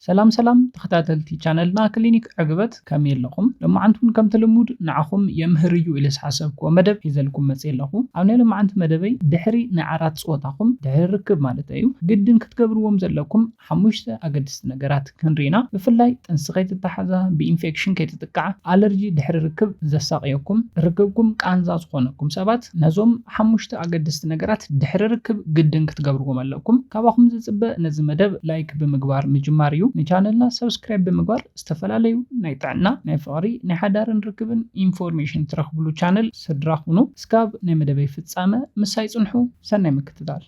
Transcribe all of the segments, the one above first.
ሰላም ሰላም ተኸታተልቲ ቻነልና ክሊኒክ ዕግበት፣ ከመይ ኣለኹም? ሎማዓንቲ እውን ከምቲ ልሙድ ንዓኹም የምህር እዩ ኢለ ዝሓሰብክዎ መደብ ሒዘልኩም መፅእ ኣለኹ። ኣብ ናይ ሎማዓንቲ መደበይ ድሕሪ ናይ ዓራት ፀወታኹም፣ ድሕሪ ርክብ ማለት እዩ፣ ግድን ክትገብርዎም ዘለኩም ሓሙሽተ ኣገደስቲ ነገራት ክንሪና። ብፍላይ ጥንሲ ከይትተሓዛ፣ ብኢንፌክሽን ከይትጥቃዓ፣ ኣለርጂ ድሕሪ ርክብ ዘሳቕየኩም፣ ርክብኩም ቃንዛ ዝኾነኩም ሰባት ነዞም ሓሙሽተ ኣገደስቲ ነገራት ድሕሪ ርክብ ግድን ክትገብርዎም ኣለኩም። ካባኹም ዝፅበ ነዚ መደብ ላይክ ብምግባር ምጅማር እዩ። ንቻነልና ሰብስክራይብ ብምግባር ዝተፈላለዩ ናይ ጥዕና፣ ናይ ፍቕሪ፣ ናይ ሓዳርን ርክብን ኢንፎርሜሽን ትረኽብሉ ቻነል ስድራ ኩኑ። እስካብ ናይ መደበይ ፍጻመ ምሳይ ጽንሑ። ሰናይ ምክትታል።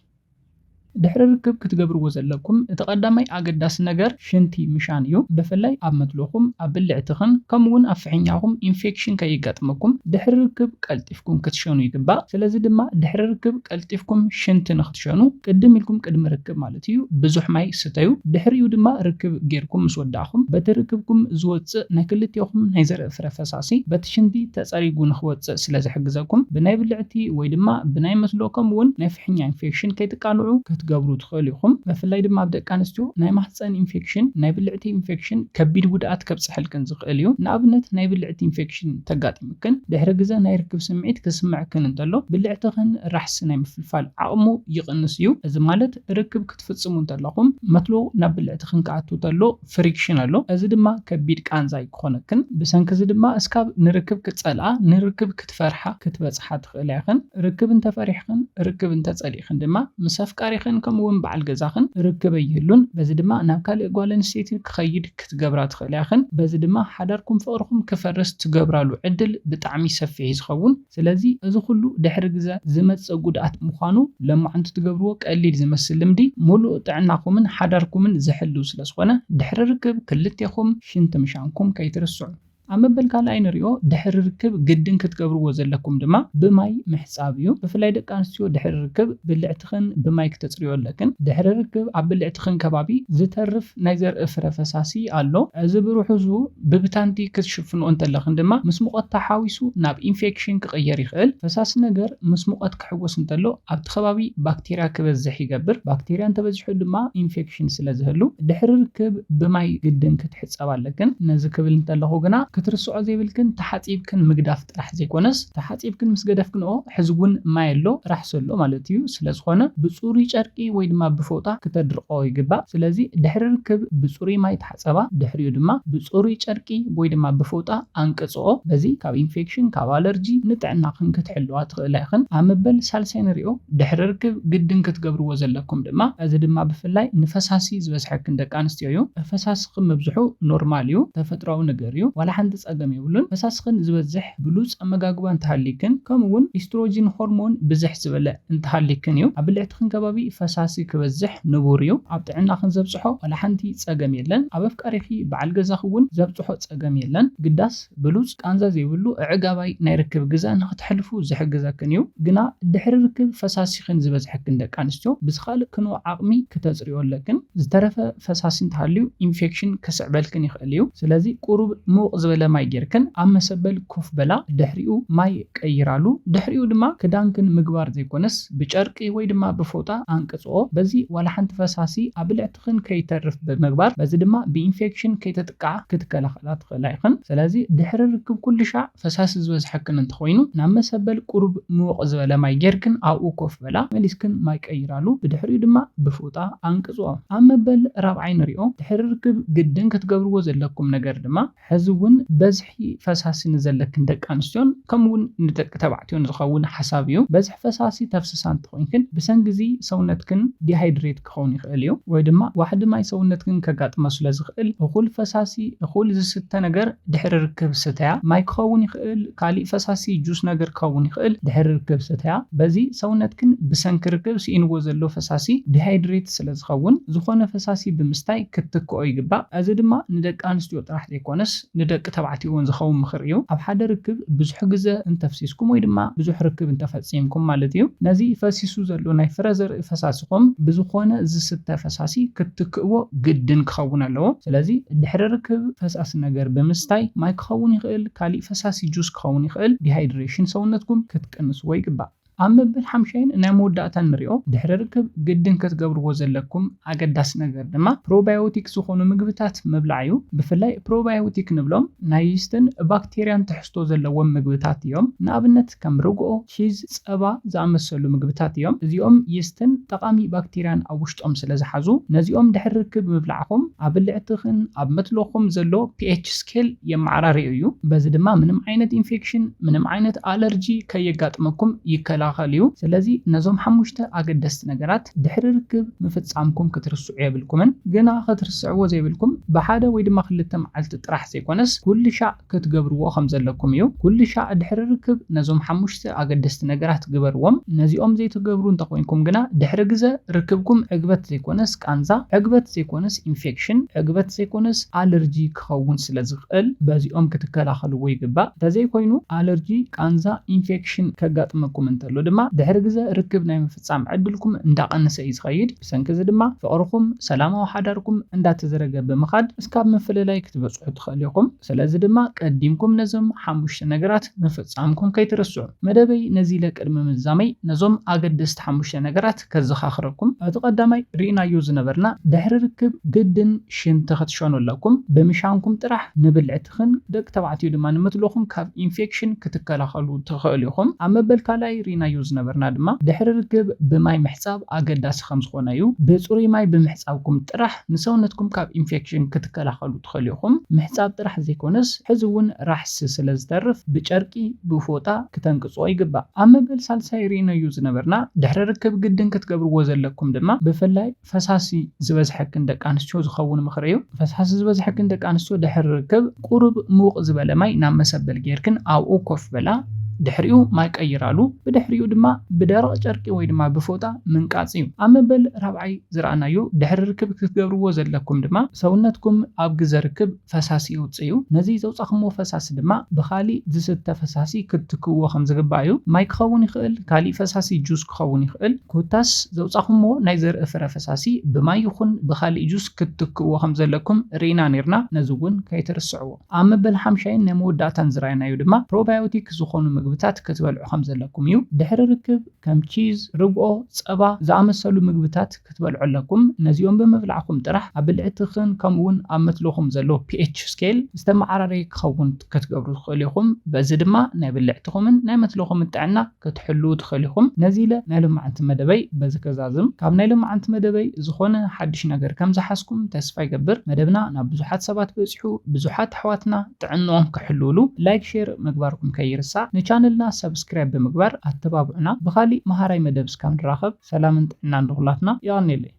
ድሕሪ ርክብ ክትገብርዎ ዘለኩም እቲ ቀዳማይ ኣገዳሲ ነገር ሽንቲ ምሻን እዩ። ብፍላይ ኣብ መትሎኹም፣ ኣብ ብልዕትኽን ከምኡ እውን ኣብ ፍሕኛኹም ኢንፌክሽን ከይገጥመኩም ድሕሪ ርክብ ቀልጢፍኩም ክትሸኑ ይግባእ። ስለዚ ድማ ድሕሪ ርክብ ቀልጢፍኩም ሽንቲ ንክትሸኑ ቅድም ኢልኩም ቅድሚ ርክብ ማለት እዩ ብዙሕ ማይ ስተዩ። ድሕሪኡ ድማ ርክብ ጌርኩም ምስ ወዳእኹም በቲ ርክብኩም ዝወፅእ ናይ ክልቴኹም ናይ ዘርኢ ፍረ ፈሳሲ በቲ ሽንቲ ተፀሪጉ ንክወፅእ ስለ ዝሕግዘኩም ብናይ ብልዕቲ ወይ ድማ ብናይ መትሎ ከምኡ እውን ናይ ፍሕኛ ኢንፌክሽን ከይትቃልዑ ክትገብሩ ትኽእሉ ኢኹም። ብፍላይ ድማ ኣብ ደቂ ኣንስትዮ ናይ ማህፀን ኢንፌክሽን፣ ናይ ብልዕቲ ኢንፌክሽን ከቢድ ጉድኣት ከብፅሐልክን ዝኽእል እዩ። ንኣብነት ናይ ብልዕቲ ኢንፌክሽን ተጋጢምክን ድሕሪ ግዘ ናይ ርክብ ስምዒት ክስምዕክን እንተሎ ብልዕትኽን ራሕሲ ናይ ምፍልፋል ዓቕሙ ይቕንስ እዩ። እዚ ማለት ርክብ ክትፍፅሙ እንተለኹም መትሎ ናብ ብልዕትኽን ክኣቱ ተሎ ፍሪክሽን ኣሎ። እዚ ድማ ከቢድ ቃንዛ ክኾነክን፣ ብሰንኪ እዚ ድማ እስካብ ንርክብ ክትጸልኣ፣ ንርክብ ክትፈርሓ ክትበጽሓ ትኽእላ ኢኽን። ርክብ እንተፈሪሕኽን፣ ርክብ እንተጸሊእኽን ድማ ምስ ኣፍቃሪኽን ከምኡ እውን በዓል ገዛኽን ርክብ ኣይህሉን። በዚ ድማ ናብ ካልእ ጓል ኣንስተይቲ ክኸይድ ክትገብራ ትኽእላ ኢኽን። በዚ ድማ ሓዳርኩም ፍቕርኹም ክፈርስ ትገብራሉ ዕድል ብጣዕሚ ሰፊሕ እዩ ዝኸውን። ስለዚ እዚ ኩሉ ድሕሪ ግዘ ዝመጽእ ጉድኣት ምዃኑ ለማዓንቲ ትገብርዎ ቀሊል ዝመስል ልምዲ ሙሉእ ጥዕናኹምን ሓዳርኩምን ዝሕልው ስለ ዝኾነ ድሕሪ ርክብ ክልቴኹም ሽንቲ ምሻንኩም ከይትርስዑ። ኣብ መበል ካልኣይ ንሪኦ ድሕሪ ርክብ ግድን ክትገብርዎ ዘለኩም ድማ ብማይ ምሕጻብ እዩ። ብፍላይ ደቂ ኣንስትዮ ድሕሪ ርክብ ብልዕትኽን ብማይ ክተጽርዮ ኣለክን። ድሕሪ ርክብ ኣብ ብልዕትኽን ከባቢ ዝተርፍ ናይ ዘርኢ ፍረ ፈሳሲ ኣሎ። እዚ ብርሑዙ ብብታንቲ ክትሽፍንኦ እንተለኽን ድማ ምስ ሙቐት ተሓዊሱ ናብ ኢንፌክሽን ክቕየር ይኽእል። ፈሳሲ ነገር ምስ ሙቐት ክሕወስ እንተሎ ኣብቲ ከባቢ ባክቴርያ ክበዝሕ ይገብር። ባክቴርያ እንተበዚሑ ድማ ኢንፌክሽን ስለ ዝህሉ ድሕሪ ርክብ ብማይ ግድን ክትሕጸብ ኣለክን። ነዚ ክብል እንተለኹ ግና ክትርስዖ ዘይብልክን ተሓጺብክን ምግዳፍ ጥራሕ ዘይኮነስ ተሓጺብክን ምስ ገደፍክንኦ ሕዚ እውን ማይ ኣሎ ራሕሲ ኣሎ ማለት እዩ። ስለ ዝኾነ ብጽሩይ ጨርቂ ወይ ድማ ብፎጣ ክተድርቆ ይግባእ። ስለዚ ድሕሪ ርክብ ብጽሩይ ማይ ተሓጸባ፣ ድሕሪኡ ድማ ብጽሩይ ጨርቂ ወይ ድማ ብፎጣ ኣንቅጽኦ። በዚ ካብ ኢንፌክሽን ካብ ኣለርጂ ንጥዕናኽን ክትሕልዋ ትኽእላ ኢኽን። ኣብ መበል ሳልሳይ ንሪኦ ድሕሪ ርክብ ግድን ክትገብርዎ ዘለኩም ድማ እዚ ድማ ብፍላይ ንፈሳሲ ዝበዝሐክን ደቂ ኣንስትዮ እዩ። ፈሳስኽን ምብዝሑ ኖርማል እዩ፣ ተፈጥሯዊ ነገር እዩ፣ ዋላ ሓንቲ ጸገም የብሉን። ፈሳስኽን ዝበዝሕ ብሉጽ ኣመጋግባ እንተሃሊክን ከምኡ እውን ኢስትሮጂን ሆርሞን ብዝሕ ዝበለ እንተሃሊክን እዩ። ኣብ ብልዕትኽን ከባቢ ፈሳሲ ክበዝሕ ንቡር እዩ። ኣብ ጥዕናኽን ዘብጽሖ ዋላ ሓንቲ ጸገም የለን። ኣብ ኣፍቃሪኺ በዓል ገዛኺ እውን ዘብጽሖ ጸገም የለን። ግዳስ ብሉጽ ቃንዛ ዘይብሉ ኣዕጋባይ ናይ ርክብ ግዘ ንኽትሕልፉ ዝሕግዘክን እዩ። ግና ድሕሪ ርክብ ፈሳሲኽን ዝበዝሐክን ደቂ ኣንስትዮ ብዝኻልእ ክንኦ ዓቕሚ ክተጽርዮ ኣለክን። ዝተረፈ ፈሳሲ እንተሃልዩ ኢንፌክሽን ክስዕበልክን ይኽእል እዩ። ስለዚ ቁሩብ ምውቕ ዝበለ ማይ ጌርክን ኣብ መሰበል ኮፍ በላ፣ ድሕሪኡ ማይ ቀይራሉ። ድሕሪኡ ድማ ክዳንክን ምግባር ዘይኮነስ ብጨርቂ ወይ ድማ ብፎጣ ኣንቅጽኦ። በዚ ዋላ ሓንቲ ፈሳሲ ኣብ ብልዕትኽን ከይተርፍ ብምግባር በዚ ድማ ብኢንፌክሽን ከይተጥቃዓ ክትከላኸላ ትኽእላ ኢኽን። ስለዚ ድሕሪ ርክብ ኩሉ ሻዕ ፈሳሲ ዝበዝሐክን እንተኾይኑ ናብ መሰበል ቁሩብ ምውቕ ዝበለ ማይ ጌርክን ኣብኡ ኮፍ በላ፣ መሊስክን ማይ ቀይራሉ። ብድሕሪኡ ድማ ብፎጣ ኣንቅጽኦ። ኣብ መበል ራብዓይ ንሪኦ ድሕሪ ርክብ ግድን ክትገብርዎ ዘለኩም ነገር ድማ ሕዚ እውን በዝሒ ፈሳሲ ንዘለክን ደቂ ኣንስትዮን ከምኡ እውን ንደቂ ተባዕትዮን ዝኸውን ሓሳብ እዩ። በዝሒ ፈሳሲ ተፍስሳ እንተኾይንክን ብሰንኪ እዚ ሰውነትክን ዲሃይድሬት ክኸውን ይኽእል እዩ፣ ወይ ድማ ዋሕዲ ማይ ሰውነትክን ከጋጥሞ ስለ ዝኽእል እኹል ፈሳሲ፣ እኹል ዝስተ ነገር ድሕሪ ርክብ ስተያ። ማይ ክኸውን ይኽእል፣ ካሊእ ፈሳሲ ጁስ ነገር ክኸውን ይኽእል፣ ድሕሪ ርክብ ስተያ። በዚ ሰውነትክን ብሰንኪ ርክብ ስኢንዎ ዘሎ ፈሳሲ ዲሃይድሬት ስለ ዝኸውን ዝኾነ ፈሳሲ ብምስታይ ክትክኦ ይግባእ። እዚ ድማ ንደቂ ኣንስትዮ ጥራሕ ዘይኮነስ ንደቂ ተባዕትዮ እውን ዝኸውን ምኽሪ እዩ። ኣብ ሓደ ርክብ ብዙሕ ግዘ እንተፍሲስኩም ወይ ድማ ብዙሕ ርክብ እንተፈጺምኩም ማለት እዩ፣ ነዚ ፈሲሱ ዘሎ ናይ ፍረ ዘርኢ ፈሳሲኹም ብዝኾነ ዝስተ ፈሳሲ ክትክእዎ ግድን ክኸውን ኣለዎ። ስለዚ ድሕሪ ርክብ ፈሳሲ ነገር ብምስታይ፣ ማይ ክኸውን ይኽእል፣ ካሊእ ፈሳሲ ጁስ ክኸውን ይኽእል፣ ዲሃይድሬሽን ሰውነትኩም ክትቅንስዎ ይግባእ። ኣብ መበል ሓምሻይን ናይ መወዳእታን ንሪኦ ድሕሪ ርክብ ግድን ክትገብርዎ ዘለኩም ኣገዳሲ ነገር ድማ ፕሮባዮቲክ ዝኾኑ ምግብታት ምብላዕ እዩ። ብፍላይ ፕሮባዮቲክ ንብሎም ናይ ይስትን ባክቴርያን ትሕዝቶ ዘለዎም ምግብታት እዮም። ንኣብነት ከም ርግኦ፣ ቺዝ፣ ጸባ ዝኣመሰሉ ምግብታት እዮም። እዚኦም ይስትን ጠቓሚ ባክቴርያን ኣብ ውሽጦም ስለ ዝሓዙ ነዚኦም ድሕሪ ርክብ ምብላዕኹም ኣብ ብልዕትኽን ኣብ መትሎኹም ዘሎ ፒኤች ስኬል የመዓራርዮ እዩ። በዚ ድማ ምንም ዓይነት ኢንፌክሽን፣ ምንም ዓይነት ኣለርጂ ከየጋጥመኩም ይከላኸል እዩ። ስለዚ ነዞም ሓሙሽተ ኣገደስቲ ነገራት ድሕሪ ርክብ ምፍጻምኩም ክትርስዑ የብልኩምን። ግና ክትርስዕዎ ዘይብልኩም ብሓደ ወይ ድማ ክልተ መዓልቲ ጥራሕ ዘይኮነስ ኩሉ ሻዕ ክትገብርዎ ከም ዘለኩም እዩ። ኩሉ ሻዕ ድሕሪ ርክብ ነዞም ሓሙሽተ ኣገደስቲ ነገራት ግበርዎም። ነዚኦም ዘይትገብሩ እንተኾይንኩም ግና ድሕሪ ግዘ ርክብኩም ዕግበት ዘይኮነስ ቃንዛ፣ ዕግበት ዘይኮነስ ኢንፌክሽን፣ ዕግበት ዘይኮነስ ኣለርጂ ክኸውን ስለ ዝኽእል በዚኦም ክትከላኸልዎ ይግባእ። እንተዘይኮይኑ ኣለርጂ፣ ቃንዛ፣ ኢንፌክሽን ከጋጥመኩም እንተሎ ድማ ድሕሪ ግዘ ርክብ ናይ ምፍጻም ዕድልኩም እንዳቐነሰ እዩ ዝኸይድ። ብሰንኪ እዚ ድማ ፍቕርኹም፣ ሰላማዊ ሓዳርኩም እንዳተዘረገ ብምኻድ እስካብ ምፍልላይ ክትበጽሑ ትኽእሉ ኢኹም። ስለዚ ድማ ቀዲምኩም ነዞም ሓሙሽተ ነገራት ምፍጻምኩም ከይትርስዑ። መደበይ ነዚ ኢለ ቅድሚ ምዝዛመይ ነዞም ኣገደስቲ ሓሙሽተ ነገራት ከዘኻኽረኩም። እቲ ቀዳማይ ርኢናዮ ዝነበርና ድሕሪ ርክብ ግድን ሽንቲ ክትሸኑ ኣለኩም። ብምሻንኩም ጥራሕ ንብልዕትኽን ደቂ ተባዕትዮ ድማ ንመትሎኹም ካብ ኢንፌክሽን ክትከላኸሉ ትኽእሉ ኢኹም። ኣብ መበል ካልኣይ ርኢናዮ ዝነበርና ድማ ድሕሪ ርክብ ብማይ ምሕጻብ ኣገዳሲ ከም ዝኾነ እዩ። ብጽሩይ ማይ ብምሕጻብኩም ጥራሕ ንሰውነትኩም ካብ ኢንፌክሽን ክትከላኸሉ ትኽእሉ ኢኹም። ምሕጻብ ጥራሕ ዘይኮነስ ሕዚ እውን ራሕሲ ስለ ዝተርፍ ብጨርቂ ብፎጣ ክተንቅጽዎ ይግባእ። ኣብ መበል ሳልሳይ ርኢናዮ ዝነበርና ድሕሪ ርክብ ግድን ክትገብርዎ ዘለኩም ድማ ብፍላይ ፈሳሲ ዝበዝሐክን ደቂ ኣንስትዮ ዝኸውን ምኽሪ እዩ። ፈሳሲ ዝበዝሐክን ደቂ ኣንስትዮ ድሕሪ ርክብ ቁሩብ ሙቕ ዝበለ ማይ ናብ መሰበል ጌርክን ኣብኡ ኮፍ በላ። ድሕሪኡ ማይ ቀይራሉ። ብድሕሪኡ ድማ ብደረቕ ጨርቂ ወይ ድማ ብፎጣ ምንቃጽ እዩ። ኣብ መበል ራብዓይ ዝረኣናዮ ድሕሪ ርክብ ክትገብርዎ ዘለኩም ድማ ሰውነትኩም ኣብ ግዘ ርክብ ፈሳሲ የውጽእ እዩ። ነዚ ዘውጻኹሞ ፈሳሲ ድማ ብኻሊእ ዝስተ ፈሳሲ ክትክእዎ ከም ዝግባእ እዩ። ማይ ክኸውን ይኽእል፣ ካሊእ ፈሳሲ ጁስ ክኸውን ይኽእል። ኮታስ ዘውጻኹሞ ናይ ዘርኢ ፍረ ፈሳሲ ብማይ ይኹን ብኻሊእ ጁስ ክትክእዎ ከም ዘለኩም ርኢና ኔርና። ነዚ እውን ከይትርስዕዎ። ኣብ መበል ሓምሻይን ናይ መወዳእታን ዝረኣናዮ ድማ ፕሮባዮቲክ ዝኾኑ ምግብታት ክትበልዑ ከም ዘለኩም እዩ። ድሕሪ ርክብ ከም ቺዝ፣ ርግኦ፣ ጸባ ዝኣመሰሉ ምግብታት ክትበልዑ ኣለኩም። ነዚኦም ብምብላዕኩም ጥራሕ ኣብ ብልዕትኽን ከምኡ እውን ኣብ መትሎኹም ዘሎ ፒኤች ስኬል ዝተመዓራረየ ክኸውን ክትገብሩ ትኽእሉ ኢኹም። በዚ ድማ ናይ ብልዕትኹምን ናይ መትሎኹምን ጥዕና ክትሕልዉ ትኽእሉ ኢኹም። ነዚ ኢለ ናይ ሎማዓንቲ መደበይ በዚ ከዛዝም። ካብ ናይ ሎማዓንቲ መደበይ ዝኾነ ሓድሽ ነገር ከም ዝሓዝኩም ተስፋ ይገብር። መደብና ናብ ብዙሓት ሰባት በጺሑ፣ ብዙሓት ኣሕዋትና ጥዕንኦም ክሕልውሉ ላይክ፣ ሼር ምግባርኩም ከይርሳዕ። ንቻነልና ሰብስክራይብ ብምግባር ኣተባብዑና። ብኻሊእ መሃራይ መደብ እስካብ ንራኸብ ሰላምን ጥዕናን ንኹላትና። የቐንየለይ።